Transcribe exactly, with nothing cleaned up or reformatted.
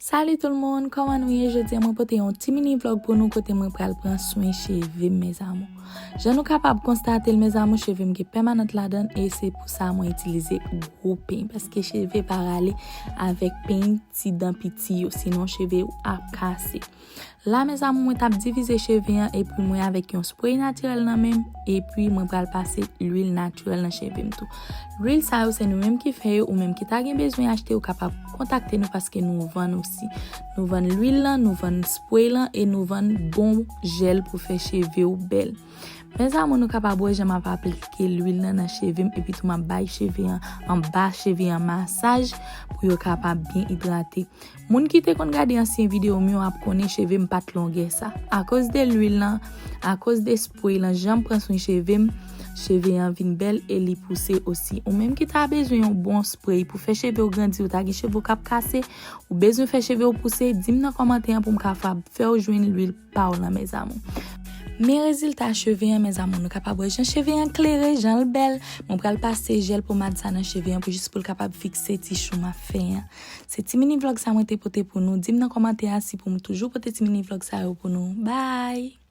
Salut tout le monde, kòman nou ye? Jodi a mwen pote yon ti mini vlog pou nou kote mwen pral pran swen cheve m, mes amours. Jan nou kapab konstate l, mes amours, cheve m gen pèmanant ladan l e se pou sa mwen itilize gwo peny paske cheve pa rale avèk peny ti dan piti yo, sinon cheve w ap kase. La, mes amours, mwen t ap divize cheve an epi mwen avèk yon spray natirèl nan men m, epi mwen pral pase lwil natirèl nan cheve m tou. Lwil sa yo se nou menm ki fè yo, ou menm ki ta gen bezwen achte, ou kapab kontakte nou paske nou vann osi. Nou vann lwil lan, nou vann spray lan e nou vann bon jèl pou fè cheve w bèl. Mes amours, nou kapab wè jan m ap aplike lwil lan nan cheve m epi tou m ap bay cheve an, anba cheve an masaj pou yo kapab byen idrate. Moun ki te konn gade ansyen videyo m yo ap konnen cheve m pa t longè sa. Akoz de lwil lan, akoz de spray lan, jan m pran swen cheve m, cheve an vin bèl e li pouse osi. Ou menm ki ta bezwen yon bon spray pou fè cheve w grandi, ou ta gen cheve w k ap kase, ou bezwen fè cheve w pouse, di m nan kòmantè an pou m kapab fè w jwenn lwil pa w lan, mes amours. Men rezilta cheve an, mes amours, nou kapab wè jan cheve an klere, jan l bèl. Mwen pral pase jèl pomad sa nan cheve an pou jis pou l kapab fikse ti chou m ap fè an. Se ti mini vlog sa mwen te pote pou nou. Di m nan kòmantè a si pou m toujou pote ti mini vlog sa yo pou nou. Bye!